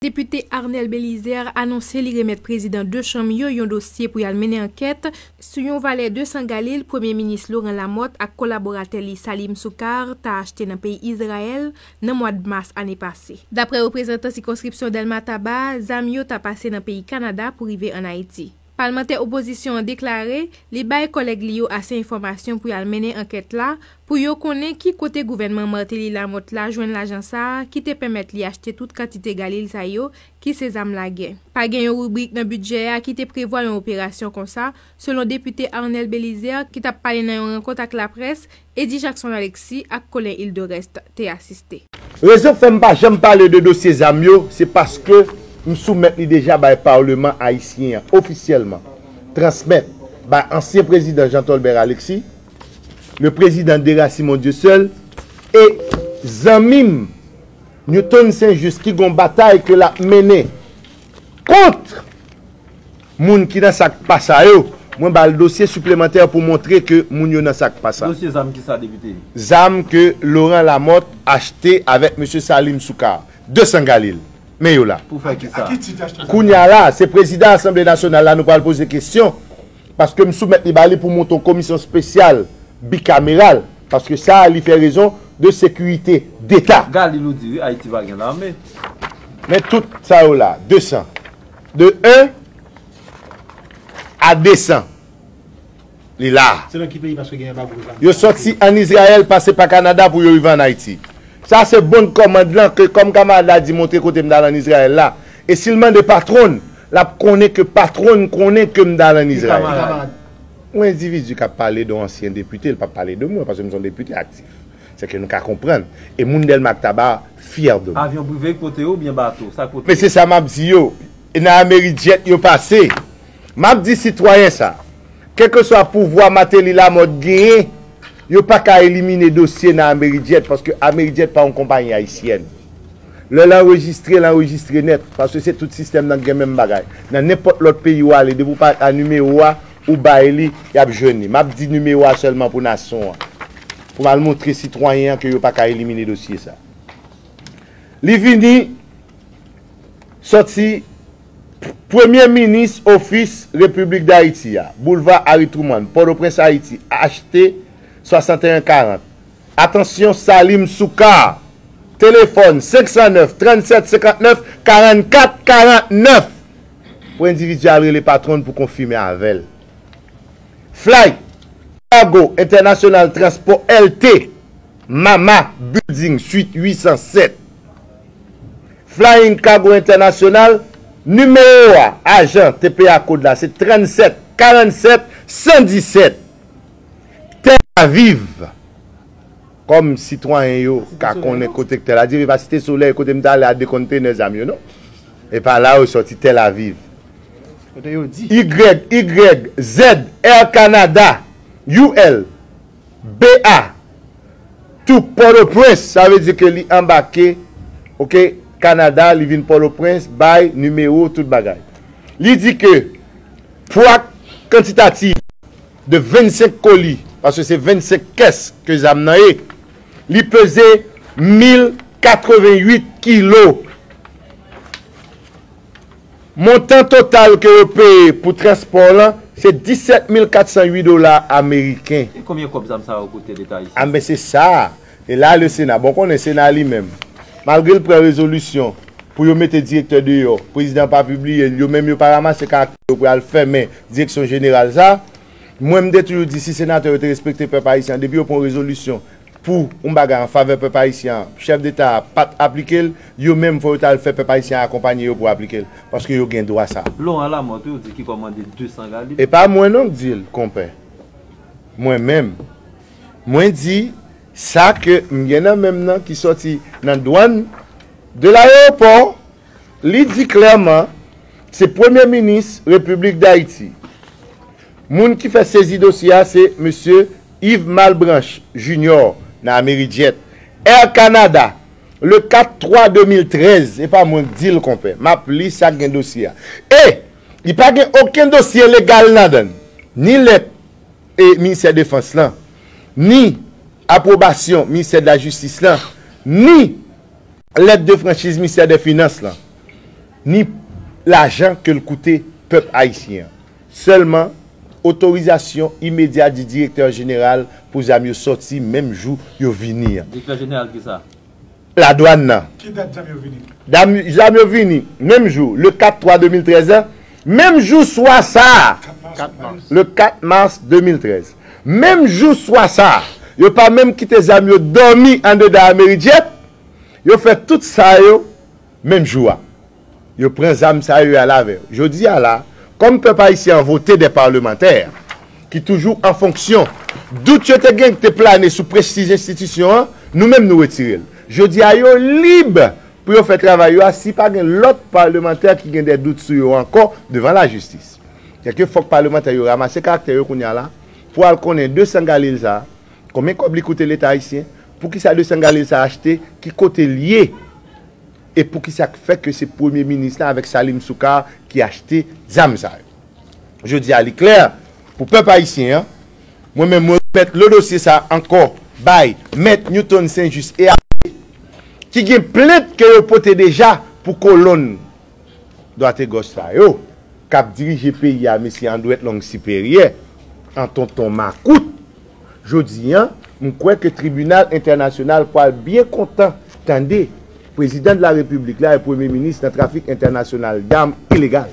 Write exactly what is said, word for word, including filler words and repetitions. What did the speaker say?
Depite Arnel Belizaire anonse li remèt prezidan de chanm yo yon dosye pou y al mennen ankèt sou yon valè de san galil Premye Minis Laurent Lamothe ak kolaboratè li Salim Soukar ta achte nan peyi Izrayèl nan mwa mas ane pase. Daprè reprezantan sikonskripsyon Dèlma Taba, zam yo ta pase nan peyi Kanada pou rive ann Ayiti. Palmantè opozisyon an deklare li bay kòlèg li yo ase enfòmasyon pou y al mennen ankèt la pou yo konnen ki kote gouvènman Martelly Lamothe la jwenn lajan sa a ki te pèmèt li achte tout kantite galil sa yo ki se zam lagè. Pa gen yon ribrik nan bidjè a ki te prevwa yon operasyon konsa, selon depite Arnel Belizaire ki t ap pale nan yon rankont ak laprès, Eddy Jackson Alexis ak Colin Hilderest te asiste. Rezon k fè m pa janm pale de dosye zam yo, se paske m soumèt li deja bay Palman ayisyen an ofisyèlman, transmèt bay ansyen prezidan Jean Tolbert Alexis, le président Dera Simon Dieuseul, e zanmi m Newton Saint Juste ki gon batay ke l ap mennen kont moun ki nan sa k pa sa yo, mwen ba l dosye siplemantè pou montre ke moun yo nan sa k pa sa. Dosye zam kisa, depite? Zam ke Laurent Lamothe achte avèk mesye Salim Soukar, de san galil. Men yo la. Pou fè kisa? Kounye a la, se prezidan Asanble Nasyonal la nou pral poze kesyon, paske m soumèt li ba li pou monte yon komisyon espesyal bikameral, paske sa a li fè rezon de sekirite deta. Galil ou di wi, Ayiti pa gen lame. Men tout sa yo la, de san. De en a de san. Li la. Se nan ki peyi paske gen anbago zam? Yo sòti ann Izrayèl, pase pa Kanada pou yo rive ann Ayiti. Sa se bon kòmand lan ke kòm kamarad la di montre kote m t al ann Izrayèl la. E si l mande patwon l, l ap konnen ke patwon l konnen ke m t al ann Izrayèl. Yon endividi k ap pale de yon ansyen depite, l p ap pale de mwen, paske m se yon depite aktif. Se ke nou ka konprann. E moun Dèlma ak Taba fyè de mwen. Avyon prive k pote yo oubyen bato? Sa k pote yo? Men se sa m ap di yo. E nan Amerijet yo pase. M ap di sitwayen sa. Kèlkeswa pouvwa Martelly Lamothe genyen, yo pa ka elimine dosye nan Amerijet, paske Amerijet pa yon konpayi ayisyèn. Lè l anrejistre, l anrejistre nèt, paske se tout sistèm nan k gen menm bagay. Nan nenpòt lòt peyi w ale, depi w pa a nimewo a, ou bay li, y ap jwenn li. M ap di nimewo a sèlman pou nasyon an. Pou m al montre sitwayen an ke yo pa ka elimine dosye sa. Li vini sòti Premye Minis Ofis Repiblik Dayiti a, Boulva Harry Truman, Pòtoprens, Ayiti, H T swasanteyen karant. Atansyon, Salim Soukar. Telefòn, senk san nèf, trannsèt, senkantnèf, karannkat, karannèf. Pou endividi a al rele patwon l pou konfime avè l. Fly Cargo International Transport L T, Mama Building, Suite huit cent sept. Flying Cargo International, nimewo a, ajan T P A kòd la, se trannsèt, karannèf, san disèt. Tel Aviv. Kòm sitwayen yo ka konnen kote k Tel Aviv, e pa Site Solèy, kote m t ale a de kontenè zam yo, non. E pa la yo sòti, Tel Aviv. Kote yo di? Y Y Z, Air Canada, U L, B A, tou Pòtoprens, sa vle di ke li anbake, oke, Kanada, li vin Pòtoprens, bay nimewo, tout bagay. Li di ke pwa kantitatif de vennsenk koli, paske se vennsenk kès ke zam nan ye, li peze mil katreventuit kilo. Montan total ke yo peye pou transpò lan, se disèt mil katsan uit dola ameriken. E konbyen kòb zam sa yo koute Leta ayisyen? A, men se sa. E la, le Sena, bon, konnen Sena li menm, malgre l pran rezolisyon pou yo mete direktè deyò, prezidan pa pibliye l, yo menm yo pa ranmase karaktè yo pou y al fèmen direksyon jeneral sa. Mwen, m te toujou di, si senatè yo te respekte pèp ayisyen an, depi yo pran yon rezolisyon pou yon bagay an favè pèp ayisyen an, chèf deta a pa t aplike l, yo menm fò yo t al fè pèp ayisyen an akonpanye yo pou aplike l, paske yo gen dwa sa. Laurent Lamothe, wi, ou di ki kòmande de san galil. E pa mwen non k di l, konpè. Mwen menm. Mwen di, sa ke m gen nan men m nan ki sòti nan dwàn de layewopò, li di klèman, se Premye Minis Repiblik Dayiti. Moun ki fè sezi dosye a, se mesye Yves Malbranche Junior nan Amerijet. Air Canada, le kat twa de mil trèz, e pa mwen k di l, konpè. M ap li sa k gen dosye a. E, li pa gen okenn dosye legal ladan l. Ni lèt e Ministè Defans lan, ni apwobasyon Ministè de la Jistis lan, ni lèt de franchiz Ministè de Finans lan. ni lajan ke l koute pèp ayisyen an. Sèlman, otorizasyon imedya di direktè jeneral pou zam yo sòti menm jou yo vini an. Direktè jeneral kisa? Ladwàn nan. Ki dat zam yo vini? Dam, zam yo vini menm jou, le kat twa de mil trèz la, menm jou swa sa a, le kat mas de mil trèz. Menm jou swa sa a, yo pa menm kite zam yo dòmi andedan Amerijet, yo fè tout sa yo menm jou a. Yo pran zam sa yo y al avè yo. Jodi a la, kòm pèp ayisyen an vote de palmantè ki toujou an fonksyon, dout yo te gen ki te plane sou prestij enstitisyon an, nou menm nou retire l. Jodi a yo lib pou yo fè travay yo a si pa gen lòt palmantè ki gen de dout sou yo ankò devan lajistis. Sèke fòk palmantè yo ranmase karaktè yo kounye a la pou al konnen de san galil sa a, konbyen kòb li koute Leta ayisyen, poukisa de san galil sa a achte, ki kote l ye, e poukisa k fè ke se premye minis la avèk Salim Soukar ki achte zam sa yo. Jodi a li klè pou pèp ayisyen an, mwen menm mwen remèt lo dosye sa a ankò bay mèt Newton Saint-Just e Abbé, ki gen plent ke yo pote deja pou kolonn dwat e gòch sa yo k ap dirije peyi a, mesye Andrette Long Siperyè, an tonton makout. Jodi a, m kwè ke tribinal entènasyonal pral byen kontan tande prezidan de la repiblik la e premye minis nan trafik entènasyonal dam ilegal.